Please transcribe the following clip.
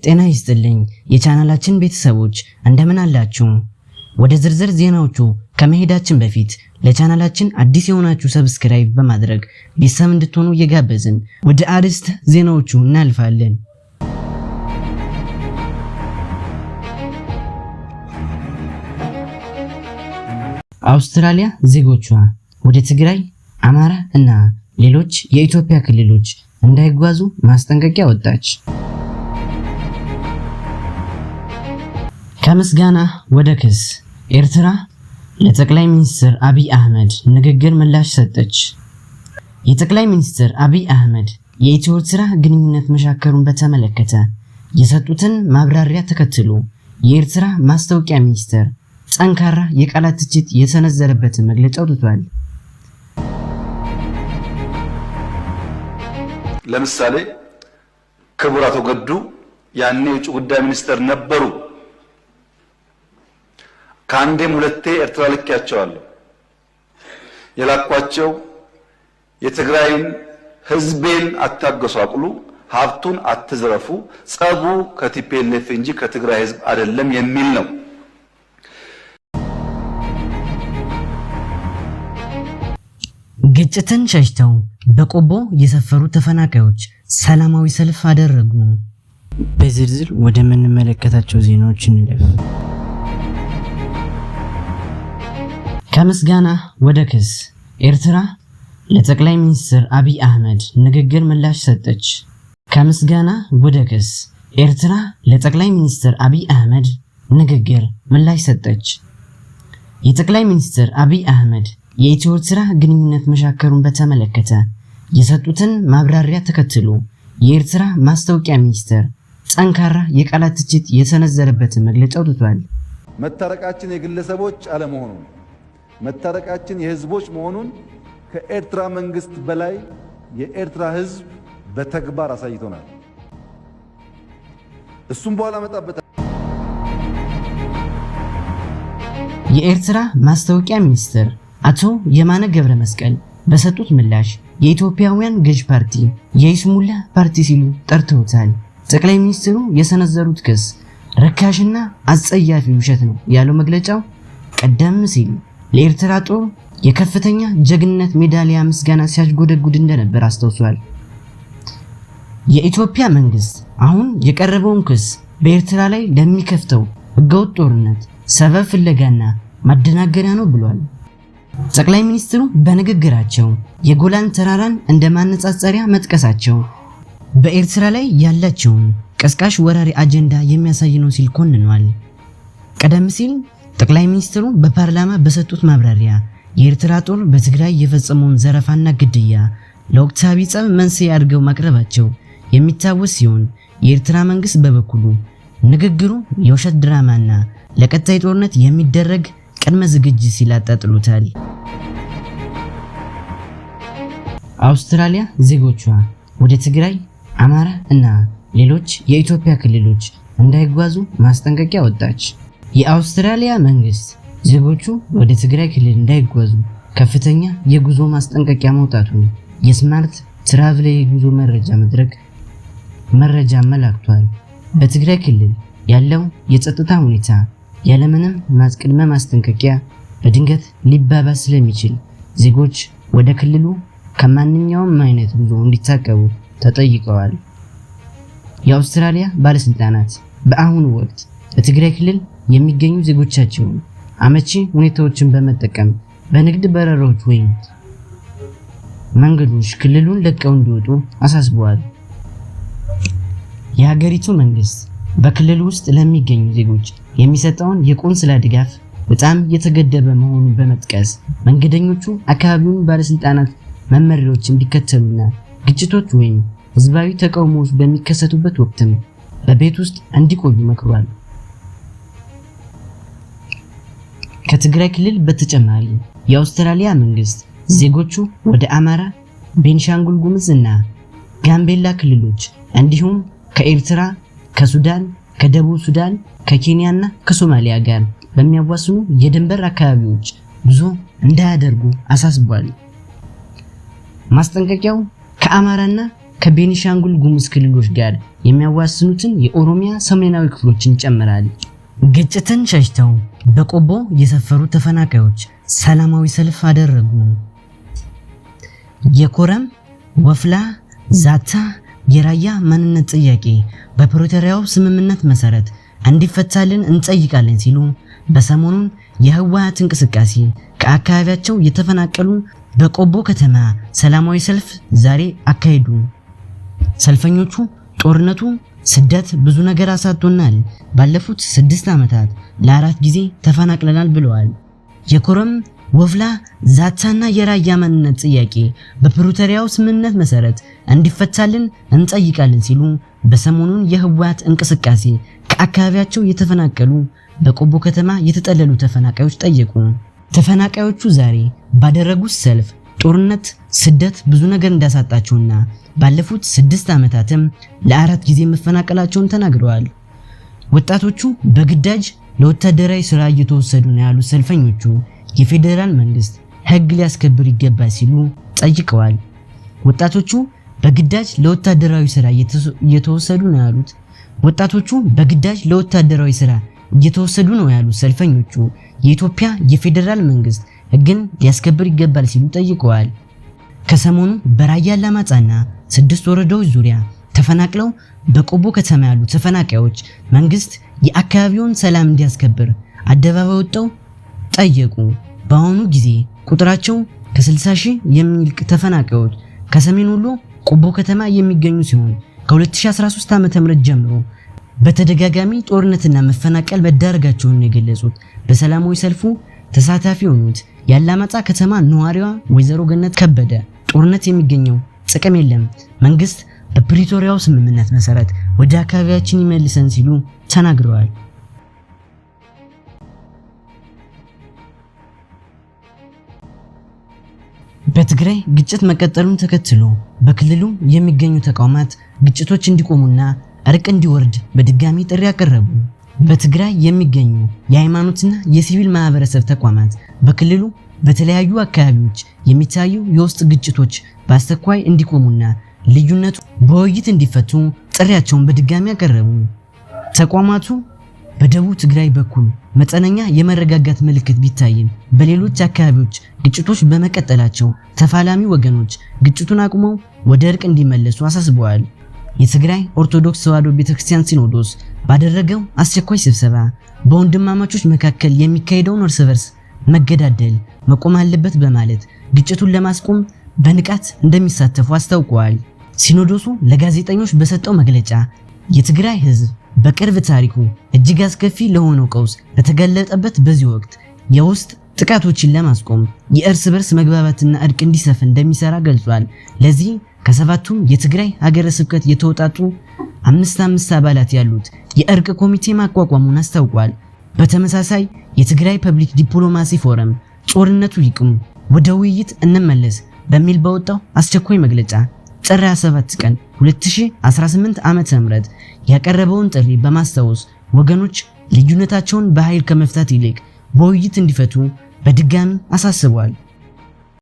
ጤና ይስጥልኝ የቻናላችን ቤተሰቦች፣ እንደምን አላችሁ? ወደ ዝርዝር ዜናዎቹ ከመሄዳችን በፊት ለቻናላችን አዲስ የሆናችሁ subscribe በማድረግ ቤተሰብ እንድትሆኑ እየጋበዝን ወደ አርዕስተ ዜናዎቹ እናልፋለን። አውስትራሊያ ዜጎቿ ወደ ትግራይ፣ አማራ እና ሌሎች የኢትዮጵያ ክልሎች እንዳይጓዙ ማስጠንቀቂያ ወጣች። ከምስጋና ወደ ክስ፣ ኤርትራ ለጠቅላይ ሚኒስትር አብይ አህመድ ንግግር ምላሽ ሰጠች። የጠቅላይ ሚኒስትር አብይ አህመድ የኢትዮ ኤርትራ ግንኙነት መሻከሩን በተመለከተ የሰጡትን ማብራሪያ ተከትሎ የኤርትራ ማስታወቂያ ሚኒስትር ጠንካራ የቃላት ትችት የሰነዘረበትን መግለጫ አውጥቷል። ለምሳሌ ክቡር አቶ ገዱ ያኔ የውጭ ጉዳይ ሚኒስትር ነበሩ። ከአንዴም ሁለቴ ኤርትራ ልኬያቸዋለሁ። የላኳቸው የትግራይን ህዝቤን አታጎሳቁሉ፣ ሀብቱን አትዝረፉ፣ ጸቡ ከ TPLF እንጂ ከትግራይ ህዝብ አይደለም የሚል ነው። ግጭትን ሸሽተው በቆቦ የሰፈሩ ተፈናቃዮች ሰላማዊ ሰልፍ አደረጉ። በዝርዝር ወደምንመለከታቸው ዜናዎች እንለፍ። ከምስጋና ወደ ክስ፣ ኤርትራ ለጠቅላይ ሚኒስትር አብይ አህመድ ንግግር ምላሽ ሰጠች። ከምስጋና ወደ ክስ፣ ኤርትራ ለጠቅላይ ሚኒስትር አብይ አህመድ ንግግር ምላሽ ሰጠች። የጠቅላይ ሚኒስትር አብይ አህመድ የኢትዮ ኤርትራ ግንኙነት መሻከሩን በተመለከተ የሰጡትን ማብራሪያ ተከትሎ የኤርትራ ማስታወቂያ ሚኒስትር ጠንካራ የቃላት ትችት የሰነዘረበትን መግለጫ አውጥቷል። መታረቃችን የግለሰቦች አለመሆኑን፣ መታረቃችን የህዝቦች መሆኑን ከኤርትራ መንግስት በላይ የኤርትራ ህዝብ በተግባር አሳይቶናል። እሱም በኋላ መጣበታል። የኤርትራ ማስታወቂያ ሚኒስትር አቶ የማነ ገብረ መስቀል በሰጡት ምላሽ የኢትዮጵያውያን ገዥ ፓርቲ የይስሙላ ፓርቲ ሲሉ ጠርተውታል። ጠቅላይ ሚኒስትሩ የሰነዘሩት ክስ ርካሽና አጸያፊ ውሸት ነው ያለው መግለጫው፣ ቀደም ሲል ለኤርትራ ጦር የከፍተኛ ጀግንነት ሜዳሊያ ምስጋና ሲያሽጎደጉድ እንደነበር አስታውሷል። የኢትዮጵያ መንግስት አሁን የቀረበውን ክስ በኤርትራ ላይ ለሚከፍተው ህገወጥ ጦርነት ሰበብ ፍለጋና ማደናገሪያ ነው ብሏል። ጠቅላይ ሚኒስትሩ በንግግራቸው የጎላን ተራራን እንደ ማነጻጸሪያ መጥቀሳቸው በኤርትራ ላይ ያላቸውን ቀስቃሽ ወራሪ አጀንዳ የሚያሳይ ነው ሲል ኮንኗል። ቀደም ሲል ጠቅላይ ሚኒስትሩ በፓርላማ በሰጡት ማብራሪያ የኤርትራ ጦር በትግራይ የፈጸመውን ዘረፋና ግድያ ለወቅታዊ ጸብ መንስኤ አድርገው ማቅረባቸው የሚታወስ ሲሆን፣ የኤርትራ መንግስት በበኩሉ ንግግሩ የውሸት ድራማና ለቀጣይ ጦርነት የሚደረግ ቅድመ ዝግጅት ሲል አጣጥሎታል። አውስትራሊያ ዜጎቿ ወደ ትግራይ፣ አማራ እና ሌሎች የኢትዮጵያ ክልሎች እንዳይጓዙ ማስጠንቀቂያ ወጣች። የአውስትራሊያ መንግስት ዜጎቹ ወደ ትግራይ ክልል እንዳይጓዙ ከፍተኛ የጉዞ ማስጠንቀቂያ መውጣቱን የ Smart Travel የጉዞ መረጃ መድረክ መረጃ አመላክቷል። በትግራይ ክልል ያለው የጸጥታ ሁኔታ ያለምንም ቅድመ ማስጠንቀቂያ በድንገት ሊባባስ ስለሚችል ዜጎች ወደ ክልሉ ከማንኛውም አይነት ጉዞ እንዲታቀቡ ተጠይቀዋል። የአውስትራሊያ ባለስልጣናት በአሁኑ ወቅት በትግራይ ክልል የሚገኙ ዜጎቻቸውን አመቺ ሁኔታዎችን በመጠቀም በንግድ በረራዎች ወይም መንገዶች ክልሉን ለቀው እንዲወጡ አሳስበዋል። የሀገሪቱ መንግስት በክልሉ ውስጥ ለሚገኙ ዜጎች የሚሰጠውን የቆንስላ ድጋፍ በጣም የተገደበ መሆኑን በመጥቀስ መንገደኞቹ አካባቢውን ባለስልጣናት መመሪያዎች እንዲከተሉና ግጭቶች ወይም ህዝባዊ ተቃውሞዎች በሚከሰቱበት ወቅትም በቤት ውስጥ እንዲቆዩ መክሯል። ከትግራይ ክልል በተጨማሪ የአውስትራሊያ መንግስት ዜጎቹ ወደ አማራ፣ ቤንሻንጉል ጉሙዝ እና ጋምቤላ ክልሎች እንዲሁም ከኤርትራ፣ ከሱዳን፣ ከደቡብ ሱዳን፣ ከኬንያ እና ከሶማሊያ ጋር በሚያዋስኑ የድንበር አካባቢዎች ጉዞ እንዳያደርጉ አሳስቧል። ማስጠንቀቂያው ከአማራና ከቤኒሻንጉል ጉሙዝ ክልሎች ጋር የሚያዋስኑትን የኦሮሚያ ሰሜናዊ ክፍሎችን ይጨምራል። ግጭትን ሸሽተው በቆቦ የሰፈሩ ተፈናቃዮች ሰላማዊ ሰልፍ አደረጉ። የኮረም፣ ወፍላ፣ ዛታ፣ የራያ ማንነት ጥያቄ በፕሪቶሪያው ስምምነት መሰረት እንዲፈታልን እንጠይቃለን ሲሉ በሰሞኑን የህወሓት እንቅስቃሴ ከአካባቢያቸው የተፈናቀሉ በቆቦ ከተማ ሰላማዊ ሰልፍ ዛሬ አካሄዱ። ሰልፈኞቹ ጦርነቱ፣ ስደት ብዙ ነገር አሳጥቶናል፣ ባለፉት 6 ዓመታት ለ4 ጊዜ ተፈናቅለናል ብለዋል። የኮረም፣ ወፍላ፣ ዛታና የራያ ማንነት ጥያቄ በፕሪቶሪያው ስምምነት መሰረት እንዲፈታልን እንጠይቃለን ሲሉ በሰሞኑን የህወሓት እንቅስቃሴ ከአካባቢያቸው የተፈናቀሉ በቆቦ ከተማ የተጠለሉ ተፈናቃዮች ጠየቁ። ተፈናቃዮቹ ዛሬ ባደረጉት ሰልፍ ጦርነት፣ ስደት ብዙ ነገር እንዳሳጣቸውና ባለፉት 6 ዓመታትም ለ4 ጊዜ መፈናቀላቸውን ተናግረዋል። ወጣቶቹ በግዳጅ ለወታደራዊ ስራ እየተወሰዱ ነው ያሉት ሰልፈኞቹ የፌዴራል መንግስት ህግ ሊያስከብር ይገባል ሲሉ ጠይቀዋል። ወጣቶቹ በግዳጅ ለወታደራዊ ስራ እየተወሰዱ ነው ያሉት ወጣቶቹ በግዳጅ ለወታደራዊ ስራ እየተወሰዱ ነው ያሉት ሰልፈኞቹ የኢትዮጵያ የፌዴራል መንግስት ህግን ሊያስከብር ይገባል ሲሉ ጠይቀዋል። ከሰሞኑ በራያ አላማጣና 6 ወረዳዎች ዙሪያ ተፈናቅለው በቆቦ ከተማ ያሉ ተፈናቃዮች መንግስት የአካባቢውን ሰላም እንዲያስከብር አደባባይ ወጥተው ጠየቁ። በአሁኑ ጊዜ ቁጥራቸው ከ60 ሺህ የሚልቅ ተፈናቃዮች ከሰሜን ወሎ ቆቦ ከተማ የሚገኙ ሲሆን ከ2013 ዓ.ም ጀምሮ በተደጋጋሚ ጦርነትና መፈናቀል መዳረጋቸውን የገለጹት በሰላማዊ ሰልፉ ተሳታፊ የሆኑት የአላማጣ ከተማ ነዋሪዋ ወይዘሮ ገነት ከበደ ጦርነት የሚገኘው ጥቅም የለም፣ መንግስት በፕሪቶሪያው ስምምነት መሰረት ወደ አካባቢያችን ይመልሰን ሲሉ ተናግረዋል። በትግራይ ግጭት መቀጠሉን ተከትሎ በክልሉ የሚገኙ ተቋማት ግጭቶች እንዲቆሙና እርቅ እንዲወርድ በድጋሚ ጥሪ አቀረቡ። በትግራይ የሚገኙ የሃይማኖትና የሲቪል ማህበረሰብ ተቋማት በክልሉ በተለያዩ አካባቢዎች የሚታዩ የውስጥ ግጭቶች በአስቸኳይ እንዲቆሙና ልዩነቱ በውይይት እንዲፈቱ ጥሪያቸውን በድጋሚ አቀረቡ። ተቋማቱ በደቡብ ትግራይ በኩል መጠነኛ የመረጋጋት ምልክት ቢታይም በሌሎች አካባቢዎች ግጭቶች በመቀጠላቸው ተፋላሚ ወገኖች ግጭቱን አቁመው ወደ እርቅ እንዲመለሱ አሳስበዋል። የትግራይ ኦርቶዶክስ ተዋሕዶ ቤተክርስቲያን ሲኖዶስ ባደረገው አስቸኳይ ስብሰባ በወንድማማቾች መካከል የሚካሄደውን እርስ በርስ መገዳደል መቆም አለበት በማለት ግጭቱን ለማስቆም በንቃት እንደሚሳተፉ አስታውቀዋል። ሲኖዶሱ ለጋዜጠኞች በሰጠው መግለጫ የትግራይ ሕዝብ በቅርብ ታሪኩ እጅግ አስከፊ ለሆነው ቀውስ በተጋለጠበት በዚህ ወቅት የውስጥ ጥቃቶችን ለማስቆም የእርስ በርስ መግባባትና እርቅ እንዲሰፍን እንደሚሰራ ገልጿል። ለዚህ ከሰባቱም የትግራይ ሀገረ ስብከት የተውጣጡ 5 አባላት ያሉት የእርቅ ኮሚቴ ማቋቋሙን አስታውቋል። በተመሳሳይ የትግራይ ፐብሊክ ዲፕሎማሲ ፎረም ጦርነቱ ይቁም፣ ወደ ውይይት እንመለስ በሚል በወጣው አስቸኳይ መግለጫ ጥር 27 ቀን 2018 ዓ.ም ያቀረበውን ጥሪ በማስታወስ ወገኖች ልዩነታቸውን በኃይል ከመፍታት ይልቅ በውይይት እንዲፈቱ በድጋሚ አሳስቧል።